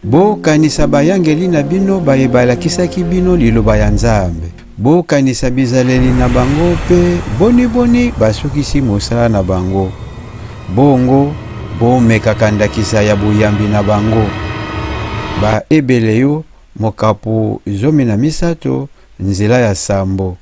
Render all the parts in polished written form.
Bokanisa bayangeli na bino baye balakisaki bino liloba ya Nzambe. Bokanisa bizaleli na bango mpe boniboni basukisi mosala na bango. Bongo bomekaka ndakisa ya boyambi na bango. Baebele mokapo 13 nzela ya sambo.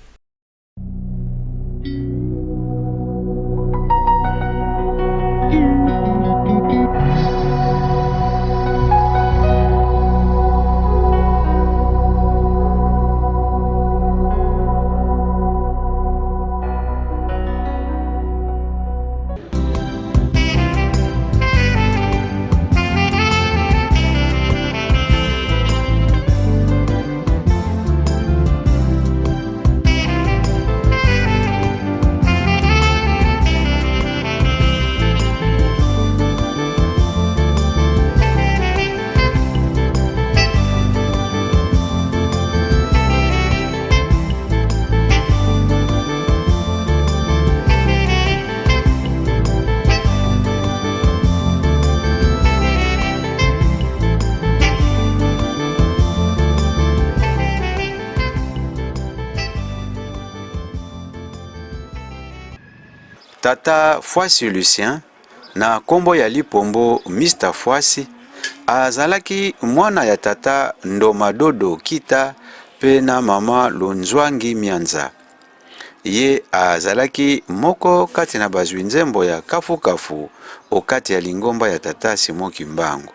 Tata Fwasi Lucien, na nkombo ya lipombo Mister Fwasi, azalaki mwana ya tata Ndoma Dodo Kita mpe na mama Lunzwangi Mianza. Ye azalaki moko kati na bazwi nzembo ya kafukafu okati ya lingomba ya tata Simon Kimbangu.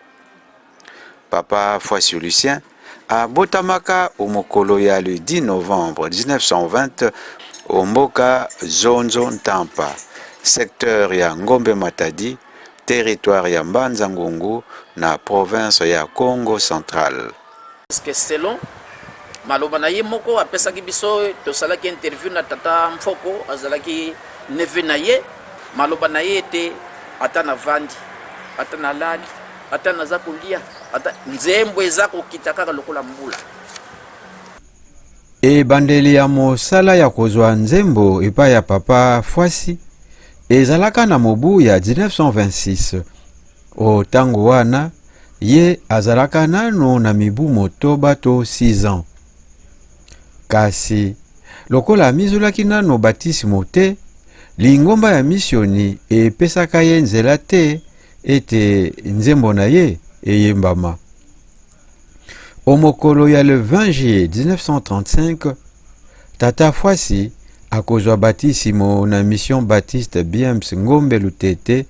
Papa Fwasi Lucien abotamaka o'mokolo ya le 10 novembre 1920 o mboka Zonzo Ntampa, secteur ya Ngombe Matadi, territoire ya Mbanza Ngungu na province ya Kongo Central. Parce que selon maloba na ye moko apesaki biso, tosalaki interview na tata Mfoko, azalaki neveu na ye, maloba na ye ete ata navandi, ata nalali, ata naza kolia, ata nzembo eza kokita kaka lokola mbula. Ebandeli ya mosala ya kozwa nzembo epai ya Papa Fwasi ezalaka na mobu ya 1926. O tango wana, ye azalaka nano na mibu motoba to 6 ans. Kasi, lokola amizolaki nano batisimo te, lingomba ya misioni epesaka ye nzela te ete nzembo na ye eyembama. O mokolo ya le 20 juillet 1935, Tata Fwasi akozwa batisimo na Mission Baptiste Biems Ngombe Lutete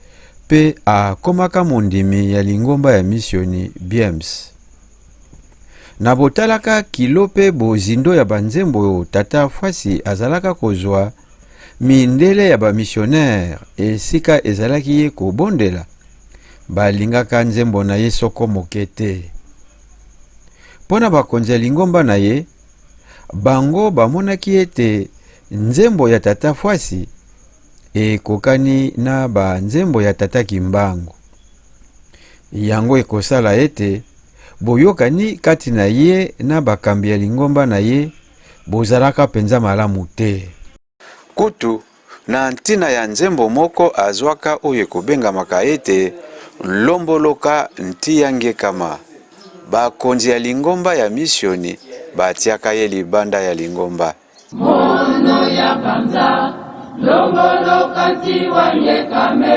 mpe akomaka mondimi ya lingomba ya misioni Biems. Na botalaka kilo mpe bozindo ya banzembo oyo Tata Fwasi azalaka kozwa, mindele ya bamisionere esika ezalaki ye kobondela, balingaka nzembo na ye soko moke te. Mpo na bakonzi ya lingomba na ye, bango bamonaki ete nzembo ya Tata Fwasi ekokani na ba nzembo ya Tata Kimbangu. Yango ekosala ete boyokani kati na ye na bakambi ya lingomba na ye bozalaka mpenza malamu te. Kutu, na ntina ya nzembo moko azwaka oyo ekobengamaka ete Nlomboloka Ntiya Ngekama, bakonzi ya lingomba ya misioni batiaka ye libanda ya lingomba. Mono ya panza lomboloka ntiwa ngekame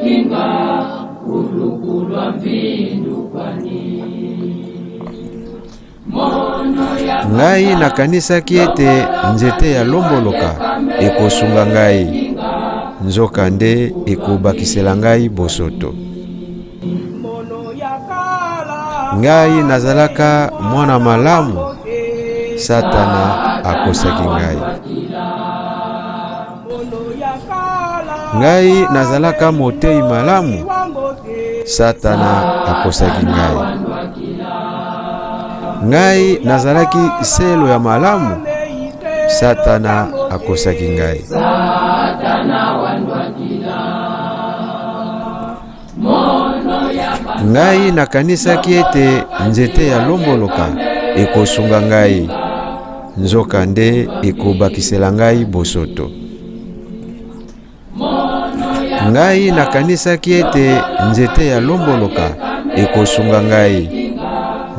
kinga kulukulwa mvindu kwani Ngai nakanisaki ete nzete ya lomboloka ekosunga ngai, nzokande ekobakisela ngai bosoto. Ngai nazalaka mwana malamu, Satana akosaki ngai. Ngai nazalaka motei malamu, Satana akosaki ngai. Ngai nazalaki selo ya malamu, Satana akosaki ngai. Ngai nakanisaki ete nzete ya lomboloka ekosunga ngai, nzokande ekobakisela ngai bosoto. Ngai nakanisaki ete nzete ya lomboloka ekosunga ngai,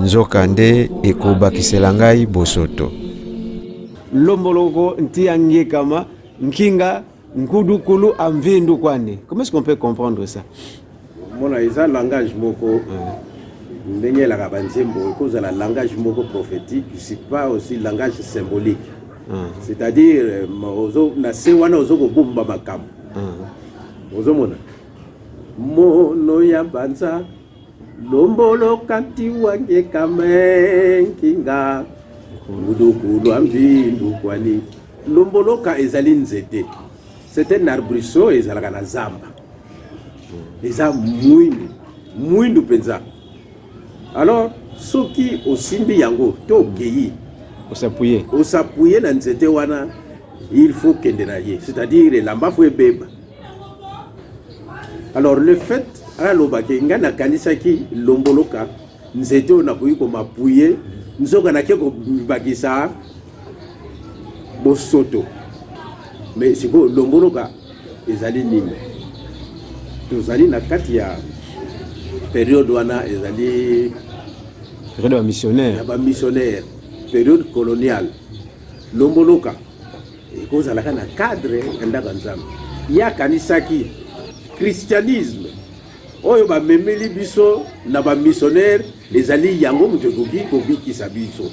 nzokande ekobakisela ngai bosoto. Lomboloko ntia ngekama nkinga nkudukulu amvindu kwani. Comment est-ce qu'on peut comprendre ça? Mona eza langage moko ndenge elaka banzembo ekozala langage moko prophétique, c'est pas aussi langage symbolique. C'est-à-dire na se wana ozo kobomba makambo. Ozomona mono ya banza lombolo kanti wange kamenkinga ngudukulwa mvindu kwani. Lomboloka ezali nzete, c'est un arbrisseau, ezalaka na zamba, eza mwindu mwindu mpenza. Alors soki osimbi yango to okei os'appuyer, os'appuyer na nzete wana, il faut kende na ye, c'est-à-dire elamba faut ebeba. Alors le fait alobaki, ngai nakanisaki lomboloka nzete oyo nakoki kom'appuyer, nzoka nake kobakisa bosoto. Mais sikoyo lomboloka ezali nini? Tozali na kati ya période wana, ezali période ya missionnaire, ya bamissionnaire, période coloniale. Lomboloka ekozalaka na cadre ya ndako ya Nzambe. Ye akanisaki christianisme oyo bamemeli biso na bamissionnaire ezali yango moto ekoki kobikisa biso.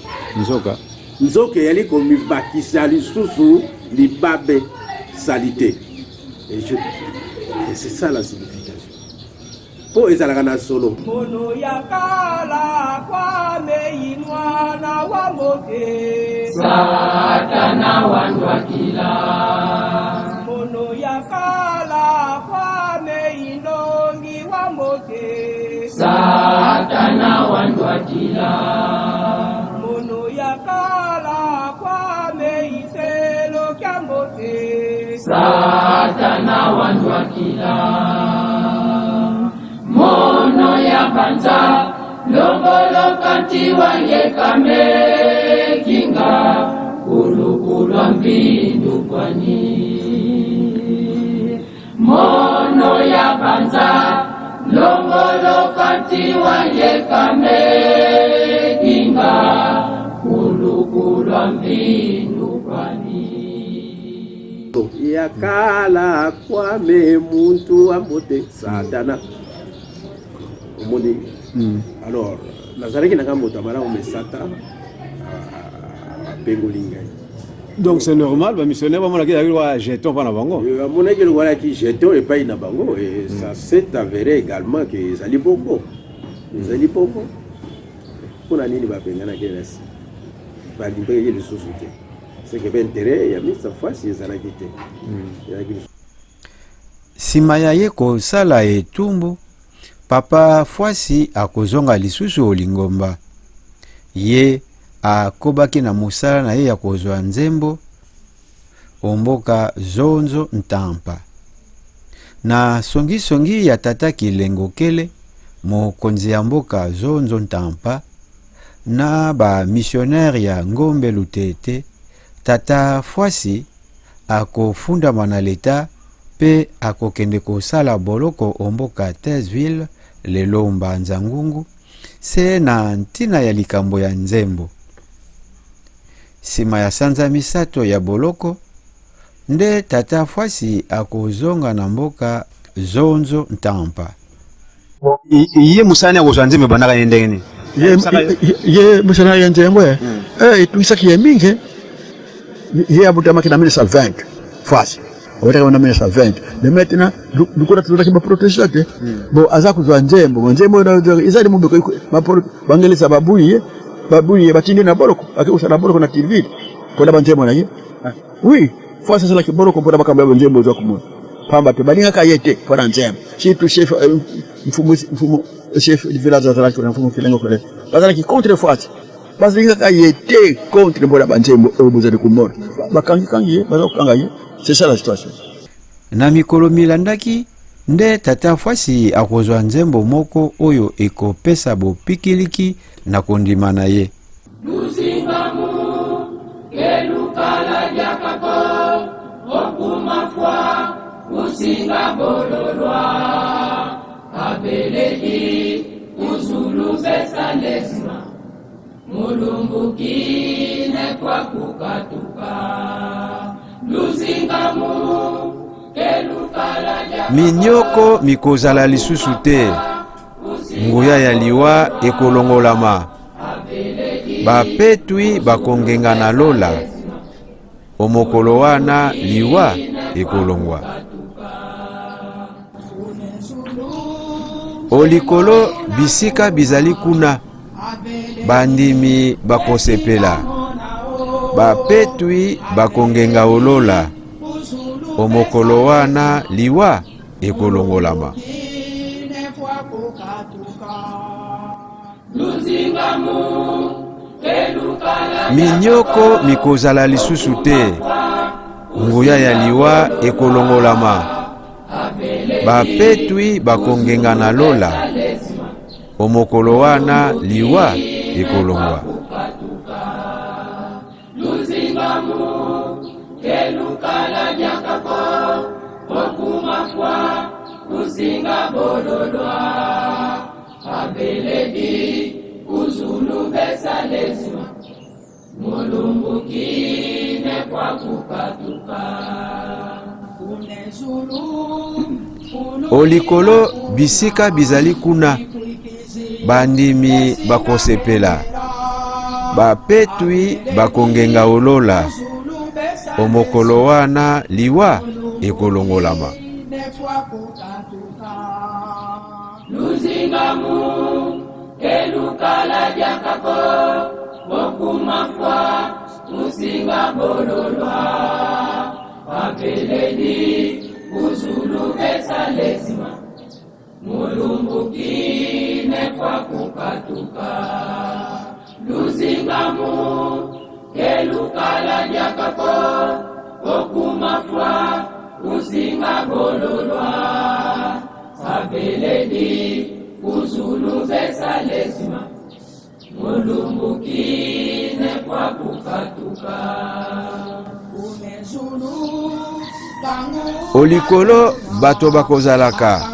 Nzoka nzoka eyali komibakisa lisusu libabe, saleté. Et c'est ça la signification, mpo ezalaka na solo. Mono ya kala kwame inwana wa mote. Satana wandwakila. Mono ya kala kwame inongi wa mote. Satana wandwakila. Mono ya kala kwame iselo kya mote. Satana wandwakila. Mono ya banza longolo kanti wange kamekinga kulukulwa mvindu kwani. Mono ya banza longolo kanti wange kamekinga kulukulwa mvindu kwani. Ya kala kwame muntu ambote Satana omoni. Alors nazalaki nanga moto ya malamu, mais Satan apengoli ngai. Donc c'est normal, bamissionnaire bamonaki ezalaki lokola jeton mpa na bango. Amonaki lokolaki jeton epai na bango, et ça s'est avéré également que ezali bongo, ezali bongo. Mpona nini babenganaki na balimbaki lisusu te? C'est que baintérêt ya misa fasi ezalaki te, ezalaki. Nsima ya ye kosala etumbu, Papa Fwasi akozonga lisusu o lingomba. Ye akobaki na mosala na ye ya kozwa nzembo o mboka Zonzo Ntampa. Na songisongi ya tata Kilengo Kele, mokonzi ya mboka Zonzo Ntampa, na bamissionnaire ya Ngombe Lutete, tata Fwasi akofundama na leta mpe akokende kosala boloko o mboka Thysville, lelo Mbanza Ngungu, se na ntina ya likambo ya nzembo. Nsima ya sanza 3 ya boloko nde tata Fwasi akozonga na mboka Zonzo Ntampa. Ye mosala ya kozwa nzembo ebandaka ye ndenge nini? Ye mosala ya nzembo etungisaki ye mingi. Ye abutamaki na 1920, Fasi abotaki na 1920. Mais maintenant lokola tozalaki baprotestant te, bon, aza kozwa nzembo, bon, nzembo ezali mobeko, bangelesa babuyi ye, babuyi ye, batindi na boloko, ake kosala boloko na Thysville mpona banzembo na ye. Oui, Fasi asalaki boloko mpona makambo ya banzembo. Ozwa komona pamba te balingaka ye te mpona nzembo, surtout chef mfumu, mfumu chef du village azalaki na mfumu Kilengo Kole, bazalaki contre Fasi, bazalingaka ye te, contre mpona banzembo oyo bozali komona. Bakangikangi ye, baza kokanga ye, c'est ça la situation. Na mikolo milandaki nde tata Fwasi akozwa nzembo moko oyo ekopesa bopikiliki na kondima na ye. Luzingamu kelukala lyakako okumafwa kusinga bololwa abeleli. Uzulu besalesma mulumbuki nefwa kukatuka luzingamu kelukala Minyoko mikozala lisusu te, nguya ya liwa ekolongolama, bapetwi bakongenga na lola. O mokolo wana liwa ekolongwa. O likolo bisika bizali kuna, bandimi bakosepela, bapetwi bakongenga o lola. O mokolo wana liwa ekolongolama. Minyoko mikozala lisusu te, nguya ya liwa ekolongolama, bapetwi bakongenga na lola. O mokolo wana liwa ekolongwa. Aveledi uzulu besalezima mulumbuki nefwa kukatuka. O likolo bisika bizali kuna, bandimi bakosepela, bapetwi bakongenga o lola. O mokolo wana liwa ekolongolama. Luzingamu kelukala diakako bokumafwa usinga bololwa aveledi uzulu besalesima mulumbuki nefwa kukatuka luzingamu kelukala diakako bokumafwa usinga bololwa aveledi uzulu besalesima mulumbuki nefwa kukatuka. O likolo bato bakozalaka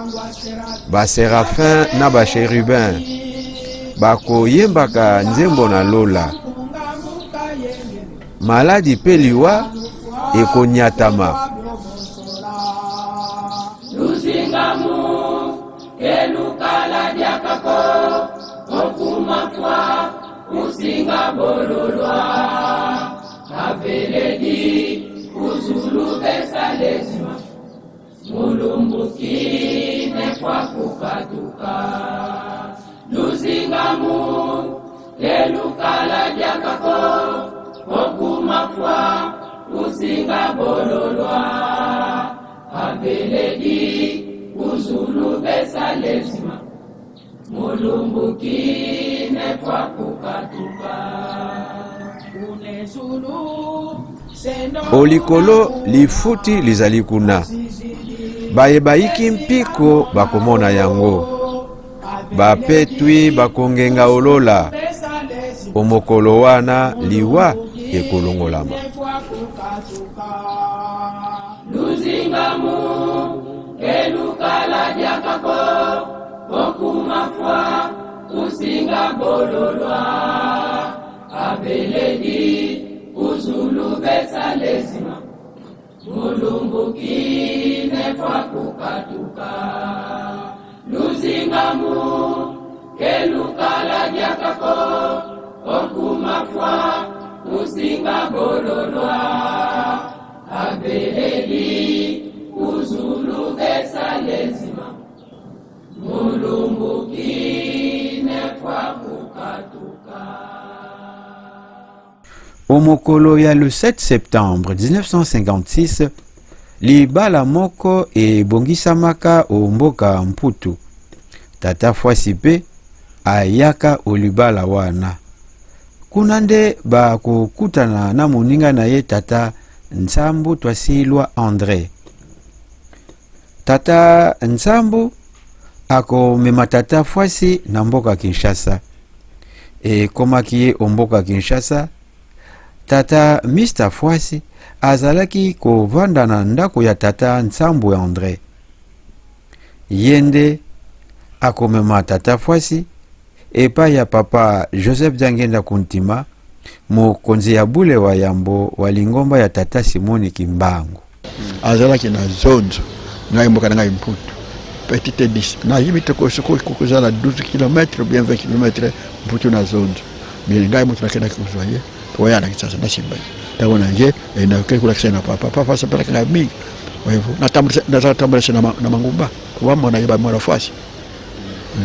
baserafin na bacherubin bakoyembaka nzembo na lola. Maladi mpe liwa ekonyatama. Luzingamu kelukala diakako okumafwa usinga bololwa aveledi uzulu besalesima mulumbuki nefwa kukatuka luzingamu kelukala diakako okumafwa usinga bololwa aveledi uzulu besalesima mulumbuki nefwa kukatuka. O likolo lifuti lizali kuna, baye bayiki mpiko bakomona yango, bapetwi bakongenga o lola. O mokolo wana liwa ekolongolama. Luzingamu kelukala diakako okumafwa usinga bololwa aveledi uzulu besalesima mulumbuki nefwa kukatuka luzingamu kelukala diakako okumafwa usinga bololwa aveledi uzulu besalesima mulumbuki nefwa kukatuka. O mokolo ya le 7 septembre 1956, libala moko ebongisamaka o mboka Mputu. Tata Fwasi mpe ayaka o libala wana. Kuna nde bakokutana na moninga na ye tata Nsambu Twasilwa Andre. Tata Nsambu akomema tata Fwasi na mboka Kinshasa. Ekomaki ye o mboka Kinshasa, tata Mister Fwasi azalaki kovanda na ndako ya tata Nsambu Andre. Ye nde akomema tata Fwasi epai ya Papa Joseph Diangienda Kuntima, mokonzi ya bule wa yambo wa lingomba ya Tata Simoni Kimbangu. Azalaki na zonzo, ngai mboka na ngai Mputu, petite dis nayebi te soki kozala 12 km ou bien 20 km Mputu na zonzo, mais ngai moto nakendaki kozwa ye po aya na Kinshasa nasimba ye. Ntango na ye nakei kolakisa ye na papa, papa asepelaki ngai mingi. Voyez-vous, natambolisa na mangumba po bamona ye bamona fasi.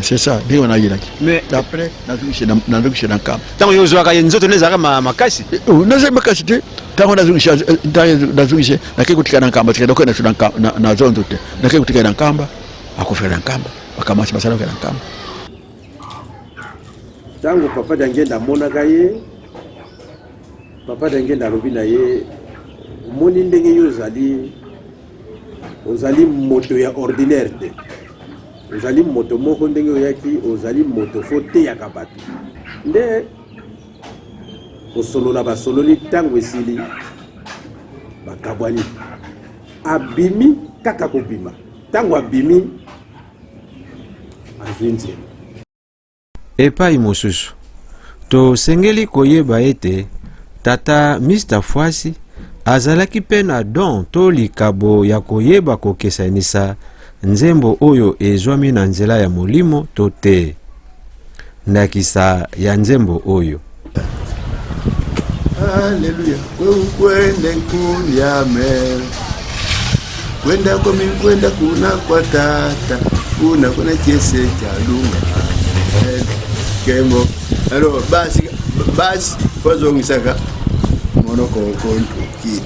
C'est ça, ndenge wana ayelaki. Mais après nazongisi na nkamba. Ntango yo ozwaka ye nzoto nde ezalaka makasi? Nazali makasi te. Ntango nazongisi nakei kotika na nkamba, tika nakei na zonzo te, nakei kotika na nkamba, akufela na nkamba, bakamasi basalaka na nkamba. Ntango Papa Diangienda amonaka ye, Papa Diangienda alobi na ye, omoni ndenge yo ozali, ozali moto ya ordinaire te, ozali moto moko ndenge oyaki, ozali moto fo teyaka bato. Nde kosolola basololi, ntango esili bakabwani, abimi kaka kobima. Ntango abimi azwi nzela. Epai mosusu, tosengeli koyeba ete Tata Mister Fuasi azalaki mpe na don to likabo ya koyeba kokesanisa nzembo oyo ezwami na nzela ya Molimo to te. Ndakisa ya nzembo oyo. Haleluya kwende nkulyame kwenda komi kwenda kuna kwa tata kuna kuna chese cha lunga kembo alors basi basi bazongisaka monoko kontukili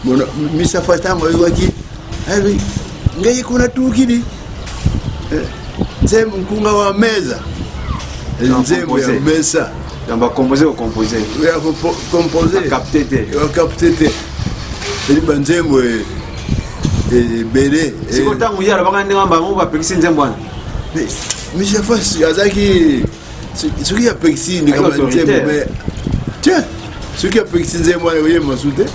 mono misafa ntango ayokaki abi ngai kuna tukili nzembo nkunga wa meza nzembo ya mesa. Donc bacompose kocompose ya compose capte te, capte te, eli banzembo ebele. Siko ntango ye alobaka ndenge bango bapekisi nzembo wana. Misafa azalaki soki apekisi likambo ya nzembo, mais tiens, soki apekisi nzembo wana oyemba su te.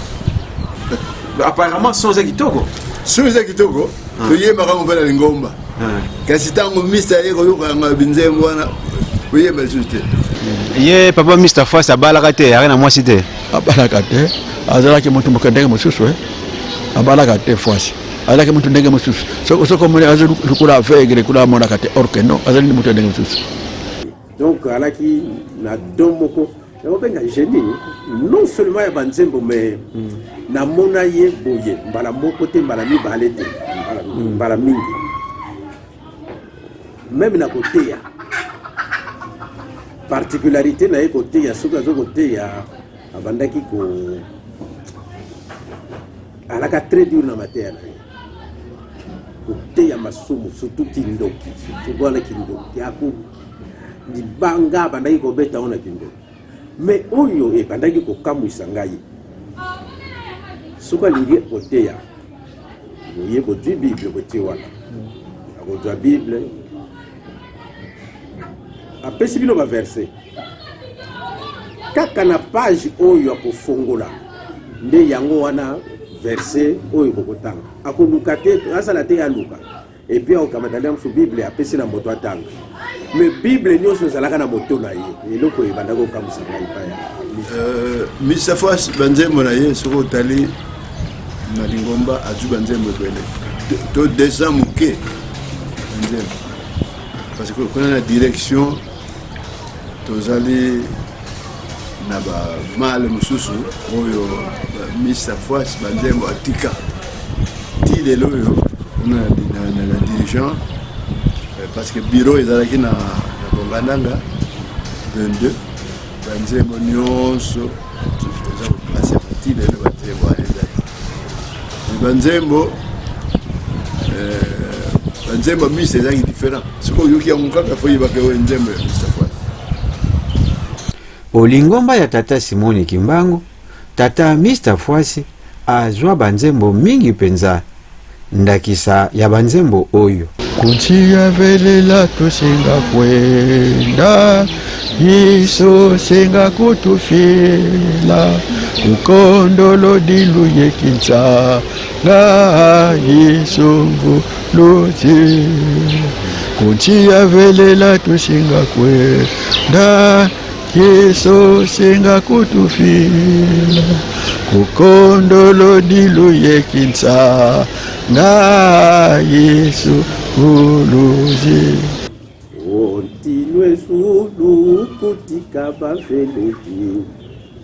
Apparemment son eza kitoko. Son eza kitoko, toyembaka yango mpe na lingomba, kasi ntango mista aye koyoka yango binzembo wana, oyemba lisusu te. Ye papa Mr Fas abalaka te, ayaka na mwasi te? Abalaka te, azalaki motu moke ndenge mosusu, abalaka te. Fwasi azalaki motu ndenge mosusu, soki omoni azali lokola aveugle, kuna amonaka te, or que non, azali motu ya ndenge mosusu. Donc alaki na don moko nakobenga génie, non seulement ya banzembo, mais namona ye boye mbala moko te, mbala mibale te, mbala mingi, même na koteya. Particularité na ye koteya, soki aza koteya, abandaki ko alaka très dur na mateya na ye, koteya masumu, surtout kindoki, surtout wana kindoki, ako libanga abandaki kobeta ngo na kindoki. Mais oyo ebandaki kokamwisa ngai, soki alingi koteya boye, bozwi Bible, botie wana, akozwa Bible, apesi bino baverset, kaka na page oyo akofongola nde yango wana verset oyo bokotanga. Akoluka te, asala te, aluka, et puis akokamata nde mosusu Bible, apesi na moto atanga. Mais Bible nyonso ezalaka na moto na ye. Eloko ebandaki kokamwisa ngai epai ya Mr Fas, banzembo na ye, soki otali na lingomba, azwi banzembo ebele to 200 moke banzembo, parce que kuna na direction tozali na bamale mosusu oyo Mr Fas banzembo atika ti lelo oyo kuna na dirigeant, parce que bureau ezalaki na Bongandanga 22. Banzembo nyonso eza koclasser ti lelo, banzembo wana ezali banzembo, banzembo ya misa ezalaki différent. Soki oyoki yango kaka, fo oyebaka oyo nzembo ya Mr Fas. Olingomba ya Tata Simoni Kimbangu, Tata Mr Fwasi azwa banzembo mingi mpenza. Ndakisa ya banzembo oyo. Kuntia velela tosenga kwenda. Yesu senga kutufila kukondolo dilu ye kintsanga Yesu mvuluzi kuntiya velela tusinga kwenda Yesu senga kutufila kukondolo dilu ye kintsanga Yesu mvuluzi. Ontinwe zulu kutika baveledi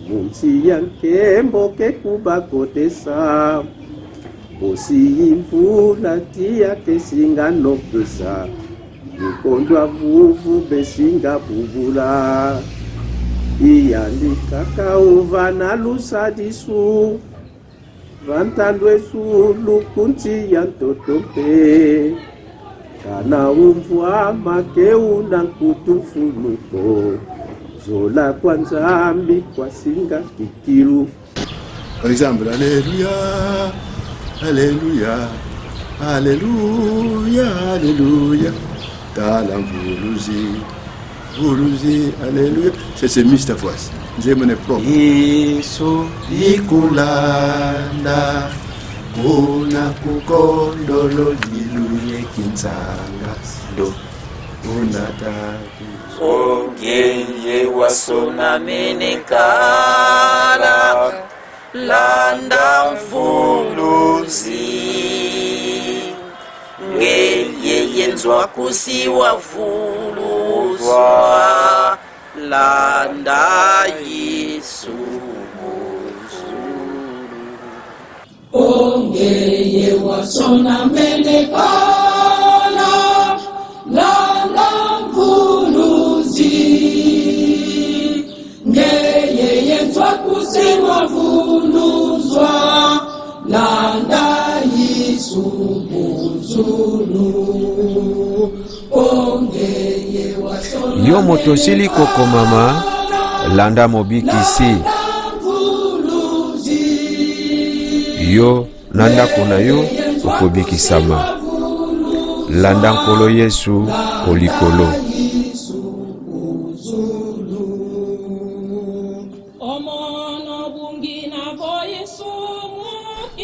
munsi ya nkembo ke kubakotesa bosiyi mvula tia kesinga nokesa mikondwa vuvu besinga bubula iyandi kaka uva na lusadisu Vantandwesu lukunzi ya ntoto mpe kana umvwa makeu na nkutu mfuluko zola kwa Nzambi kwa singa kikilu. Par exemple, Alléluia, Alléluia, Alléluia, Alléluia, tala mvuluzi, mvuluzi, Alléluia. C'est c'est Mr. Voice. Nzembo ne propre. Yesu ikulanda kuna kukondolo liluye kinzanga ndo unataki Ongeye wasonamenekala landa mfuluzi ngeye yenzwa kusiwa vuluzwa landa Yesu muzulu. Ongeye wasona menekala landa mvuluzi ngeye yenzwa kusiwa vuluzwa landa Yesu muzulu ongeye wasona Yo moto osili kokomama, landa Mobikisi. Yo na ndako na yo okobikisama. Landa Nkolo Yesu o likolo.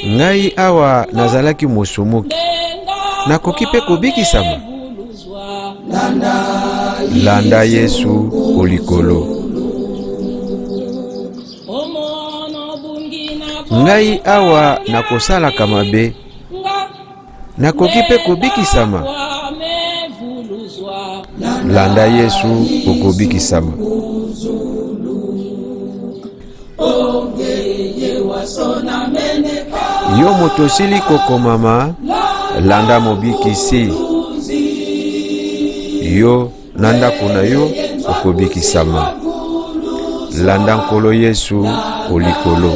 Ngai awa nazalaki mosumuki, nakoki mpe kobikisama? Landa Yesu o likolo. Ngai awa nakosalaka mabe, nakoki mpe kobikisama? Landa Yesu, okobikisama. Yo moto osili kokomama, landa Mobikisi. Yo na ndako na yo okobikisama. Landa Nkolo Yesu o likolo.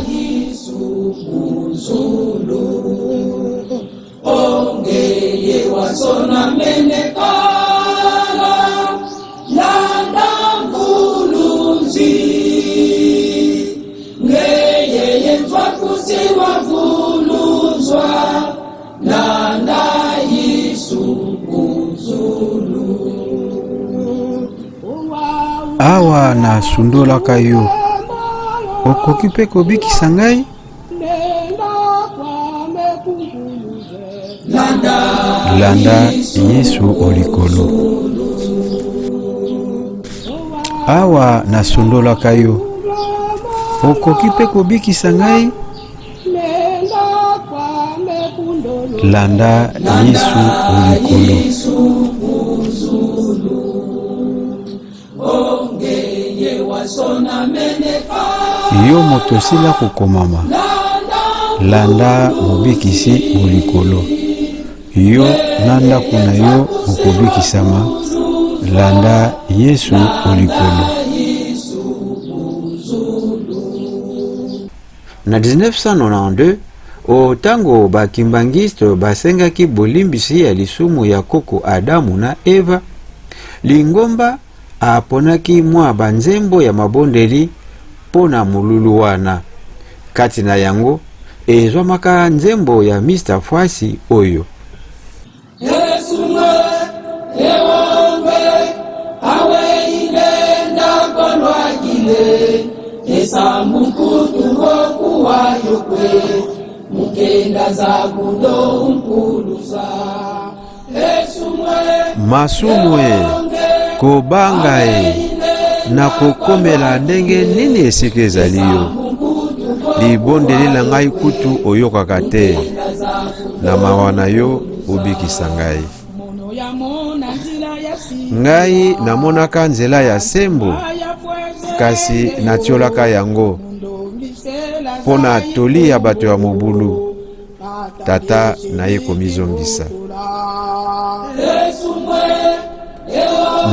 Awa nasundolaka yo, okoki mpe kobikisa ngai? Landa Yesu o likolo. Awa nasundolaka yo, okoki mpe kobikisa ngai? Landa Yesu o likolo. Yo moto osila kokomama, landa Mobikisi o likolo. Yo na ndako na yo okobikisama, landa Yesu o likolo. Na 1992, o tango ba kimbanguiste basengaki bolimbisi ya lisumu ya koko Adamu na Eva, lingomba aponaki mwa ba nzembo ya mabondeli mpo na molulu wana. Kati na yango ezwamaka nzembo ya Mister Fuasi oyo. kolwakile esambu nkutu vokuwa yokwe mukenda za kudo umpuluza esumwe. Masumu e, kobanga e, nakokomela ndenge nini esika ezali yo? Libondeli na ngai kutu oyokaka te, na mawa na yo obikisa ngai. Ngai namonaka nzela ya sembo, kasi natiolaka yango mpo na toli ya bato ya mobulu. Tata naye komizongisa.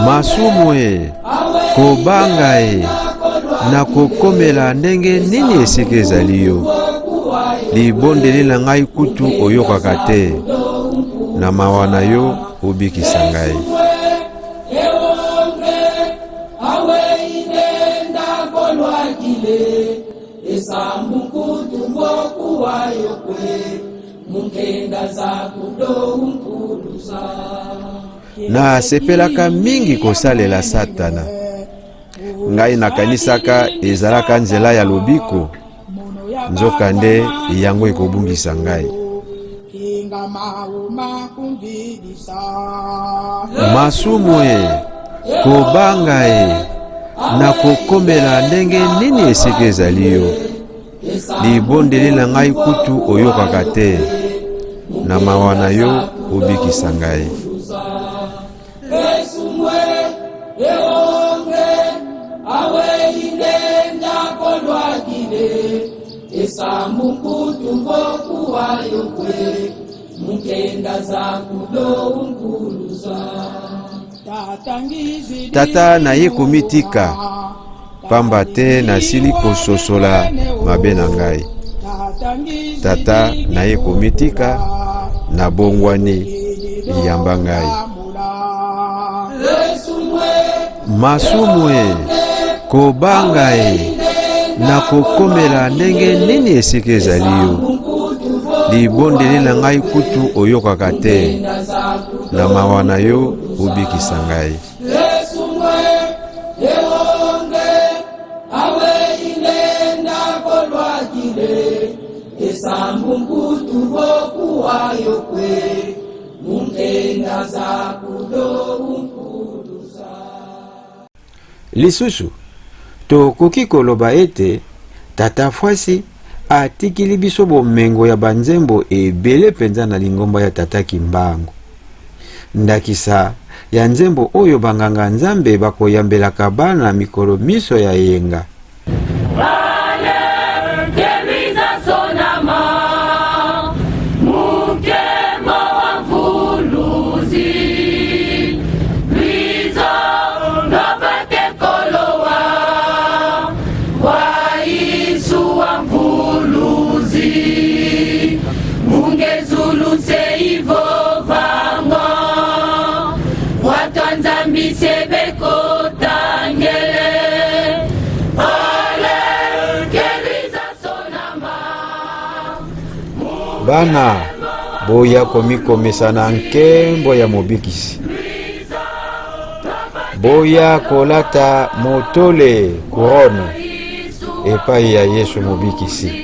Masumu e, kobanga e, nakokomela ndenge nini esika ezali yo? Libondeli na ngai kutu oyokaka te, na mawa na yo obikisa ngai. Nasepelaka mingi kosalela Satana. Ngai nakanisaka ezalaka nzela ya lobiko, nzokande yango ekobungisa ngai. Masumu e, kobanga e, nakokomela ndenge nini esika ezali yo? Libondeli na ngai kutu oyokaka te, na mawa na yo obikisa ngai. Tata naye komitika, pamba te nasili kososola mabe na ngai. Tata naye komitika, nabongwani, yamba ngai. Masumu e, kobanga e, nakokomela ndenge nini esika ezali yo? Libondeli na ngai kutu oyokaka te, na mawa na yo obikisa ngai. Lisusu, tokoki koloba ete Tata Fwasi atikili biso bomengo ya banzembo ebele mpenza na lingomba ya Tata Kimbangu. Ndakisa ya nzembo oyo banganga-nzambe bakoyambelaka bana mikolo minso ya eyenga. Bana, boya komikomisa na nkembo ya Mobikisi. Boya kolata motole couronne epai ya Yesu Mobikisi.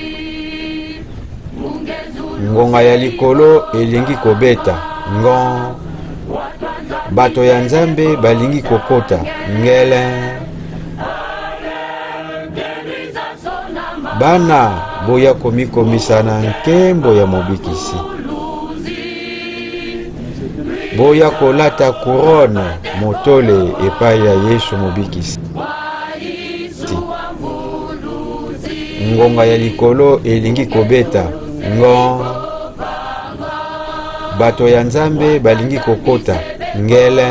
Ngonga ya likolo elingi kobeta ngon. Bato ya Nzambe balingi kokota ngele. Bana, boya komikomisa na nkembo ya Mobikisi. Boya kolata couronne motole epai ya Yesu Mobikisi. Ngonga ya likolo elingi kobeta ngon. Bato ya Nzambe balingi kokota ngele.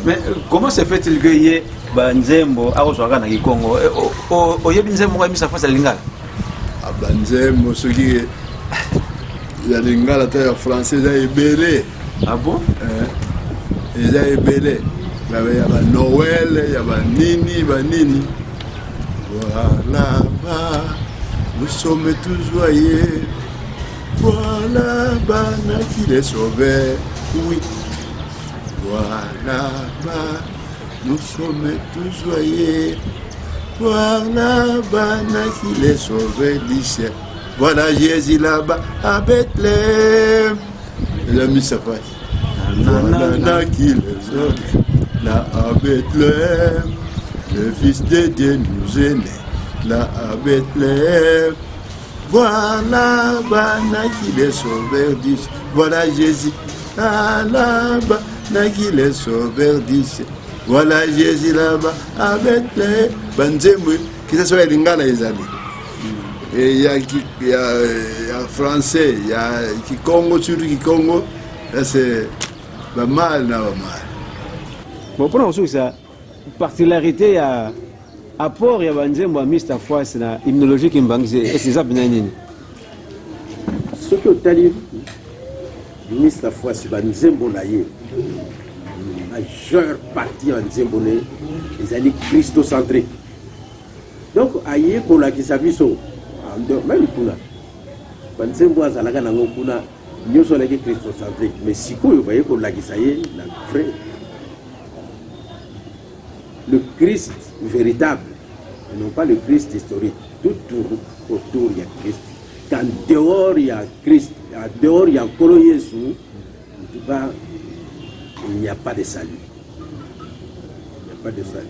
Mais comment se fait-il que ye banzembo akozwaka na kikongo? Oyebi nzembo moko ya Misa Fwasi ya lingala? Banzembo soki ya lingala to ya français eza ebele. Ah bon? Eh, eza ebele ya ba Noël, ya ba nini ba nini. Voilà ba nous sommes tous joyeux. Voilà bana qui les sauvait. Oui. Voilà ba nous sommes tous joyeux. Voilà bana qui les sauvait du ciel. Voilà Jésus là-bas à Bethléem. Il a mis sa face. Voilà là qui les sauve là à Bethléem. Le Fils de Dieu nous est né là à Bethléem. Voilà bana qui les sauveur du ciel. Voilà Jésus là là-bas qui les sauveur du ciel. Voilà Jésus là-bas à Bethléem. Banzembo kisasa ya lingala ezali ya, ya, ya français ya kikongo, surtout kikongo, c'est bamal na bamal. Bon, mpona kosukisa, particularité ya apport ya banzembo ya Mr Fuasi na hymnologie kimbanguiste ese eza mpenza nini? Soki otali Mr Fuasi, banzembo na ye, majeure partie ya banzembo na ye ezali christocentrique. Donc aye kolakisa biso même kuna banzembo azalaka nango kuna nyonso alaki christocentrique, mais sikoyo baye kolakisa ye na vrai le Christ véritable et non pas le Christ historique. Tout tourne autour ya Christ, qu'en dehors ya Christ, en dehors ya Nkolo Yesu, en tout cas il n'y a pas de salut, il n'y a pas de salut.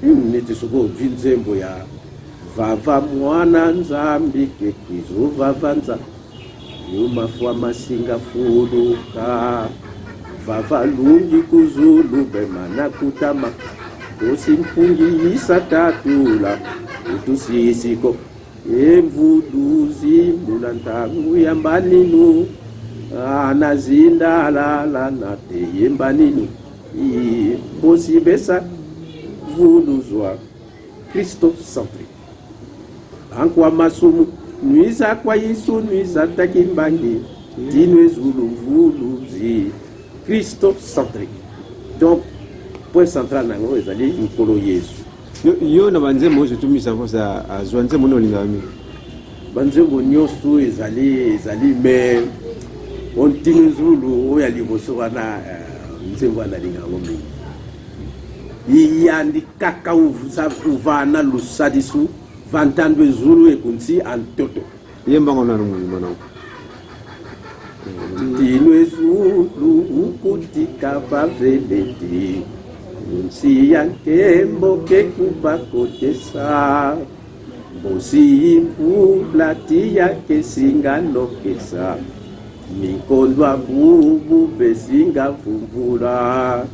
Neti soki ozwi nzembo ya vava mwana Nzambi kekizo vava Nzambi yumafwa masinga fuluka vava lungi kuzulu bemana kutama kosi mpungi yisa tatula utusisiko emvuluzi mula ntangu yambaninu anazindalala na teyembaninu bosibesa vuluzwa christocentrique ankwa masumu nwisa kwa Yesu nwisa takimbangi tinwe zulu mvuluzi christocentrique. Donc point central nango ezali Nkolo Yesu. Yo na banzembo oyo surtout Mr Fuasi azwa, nzembo nini olingaka mingi? Banzembo nyonso ezali, mais ontino zulu oyo ya liboso wana, nzembo wana alinga yango mingi. Iyandi kaka uvana lusadisu vantandwe zulu ekunsi antoto. Yembango nano mobima nango. Tinwe zulu ukutika baveleti nsi ya nkembo kekuba kotesa mbosi mvula tiya kesinga nokesa mikondwa bubu besinga vumvula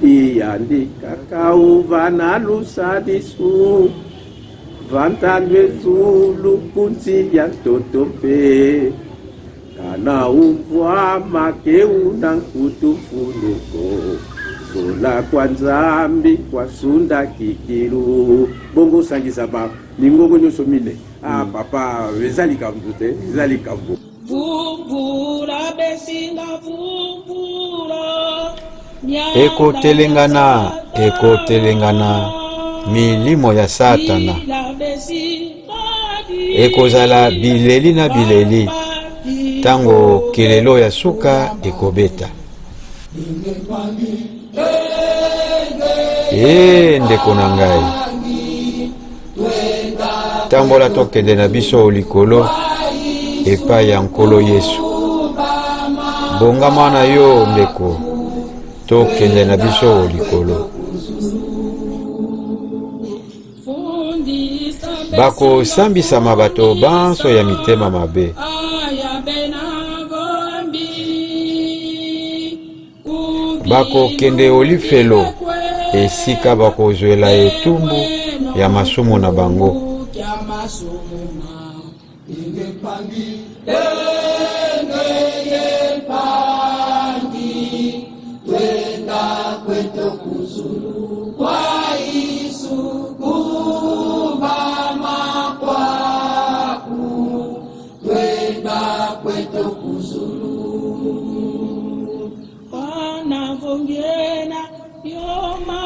iyandi kaka uvana lusadisu vantandwe zulu kunsi ya ntoto mpe kana umvwa makeuna nkutu mfuluko zola kwa Nzambi kwa sunda kikilu. Bongo osangisa ba mingongo nyonso mine. Ah, papa, eza likambo te, eza likambo. Vumvula besinga vumvula. Ekotelengana, ekotelengana milimo ya Satana. Ekozala bileli na bileli ntango kelelo ya suka ekobeta. E ndeko na ngai, tambola tokende na biso likolo epai ya Nkolo Yesu. Bongama na yo ndeko, tokende na biso likolo. Bakosambisama bato banso ya mitema mabe. Bakokende olifelo esika bakozwela etumbu ya masumu na bango.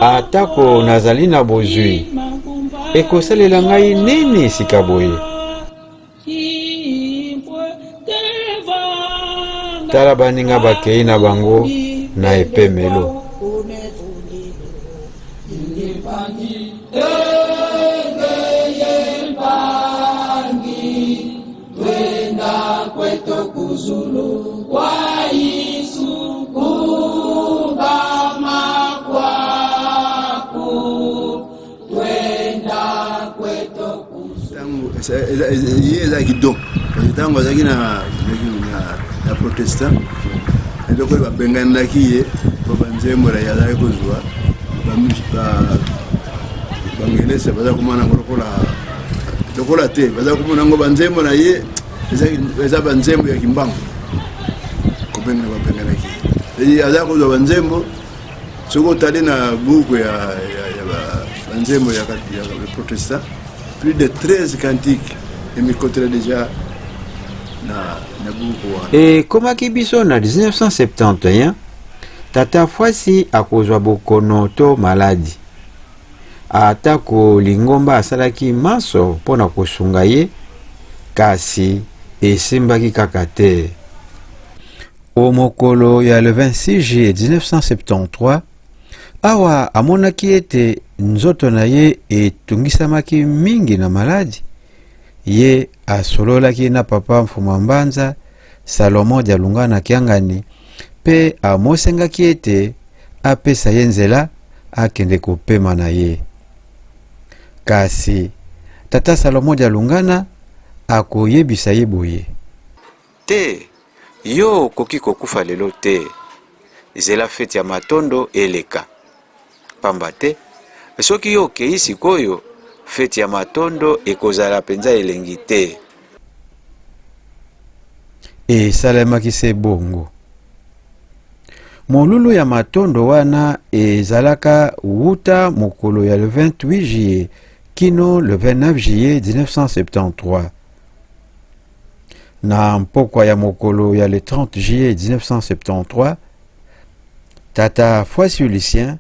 Atako nazali na bozwi, ekosalela ngai nini sika boye? Tala baninga bakei na bango na epemelo. Ye ezalaki don parce que ntango azalaki na, na, na protestant, eloko oyo babenganaki ye mpo banzembo na ye azalaki kozwa bangelese baza komona yango lokola lokola te, baza komona yango banzembo na ye eza banzembo ya Kimbangu. Kobengana babenganaki ye, aza kozwa banzembo. Soki otali na buku ya, ya, ya banzembo ya, ya protestant, plus de 13 cantiques emikotela déjà na, na buku wana. Ekomaki biso na 1971, Tata Fwasi akozwa bokono to maladi. Atako lingomba asalaki manso mpo na kosunga ye, kasi esimbaki kaka te. O mokolo ya le 26 juillet 1973, awa amonaki ete nzoto na ye etungisamaki mingi na maladi, ye asololaki na Papa Mfuma Mbanza Salomon Dialungana Kiangani mpe amosengaki ete apesa ye nzela akende kopema na ye. Kasi Tata Salomon Dialungana akoyebisa ye boye: Te, yo okoki kokufa lelo te. Zela feti ya matondo eleka. Pamba te, soki yo okei sikoyo, feti ya matondo ekozala mpenza elengi te. Esalemaki se bongo. Molulu ya matondo wana ezalaka wuta mokolo ya le 28 juillet kino le 29 juillet 1973. Na mpokwa ya mokolo ya le 30 juillet 1973, Tata Fwasi Lucien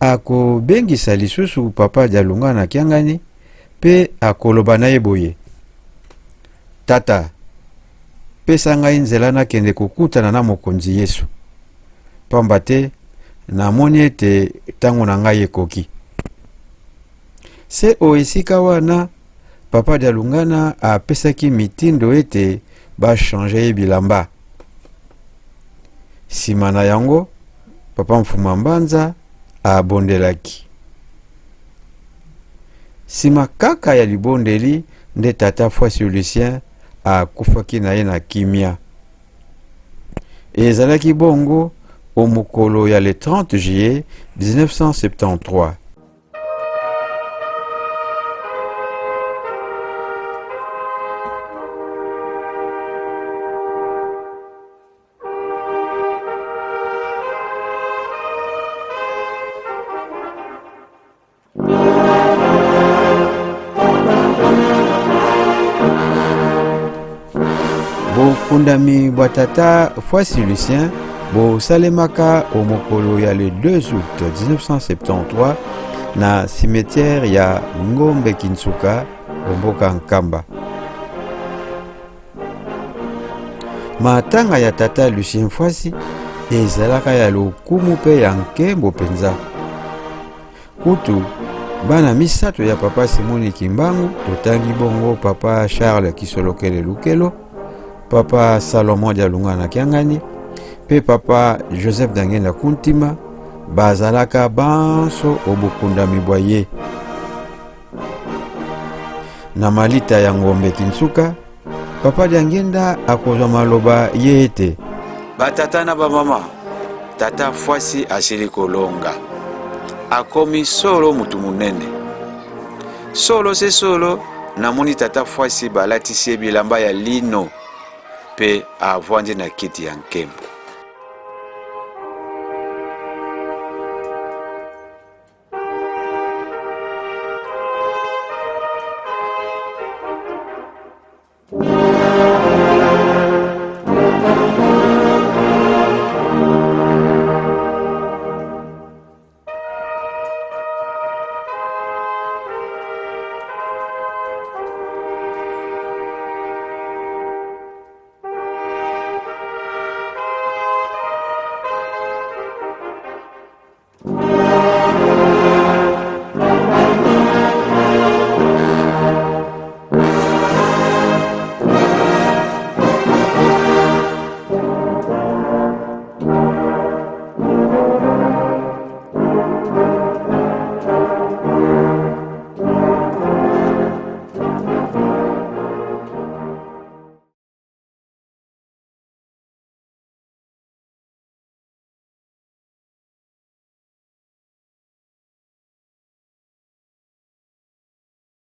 akobengisa lisusu Papa Dialungana Kiangani mpe akoloba na ye boye: Tata, pesa ngai nzela nakende kokutana na Mokonzi Yesu, pamba te namoni ete ntango na ngai ekoki. Se o esika wana, Papa Dialungana apesaki mitindo ete ba changer ye bilamba. Sima na yango, Papa Mfuma Mbanza abondelaki. Sima kaka ya libondeli nde Tata Fwasi Lucien akufaki na ye na kimia. Ezalaki bongo o mokolo ya le 30 juillet 1973. Bokundami bwa Tata Fwasi Lucien bosalemaka o mokolo ya le 2 août 1973 na cimetière ya Ngombe Kinsuka o mboka Nkamba. Matanga ya Tata Lucien Fwasi ezalaka ya lokumu mpe ya nkembo mpenza. Kutu bana misato ya Papa Simoni Kimbangu, totangi bongo Papa Charles Kisolokele Lukelo, Papa Salomon Dialungana Kiangani mpe Papa Joseph Dangenda Kuntima, bazalaka banso o bokundami bwa ye. Na malita ya Ngombe Kinsuka, Papa Diangenda akozwa maloba ye ete: Batata na bamama, Tata Fwasi asili kolonga. Akomi solo mutu monene. Solo se solo, namoni Tata Fwasi balatisi ye bilamba ya lino mpe avandi na kiti ya nkembo.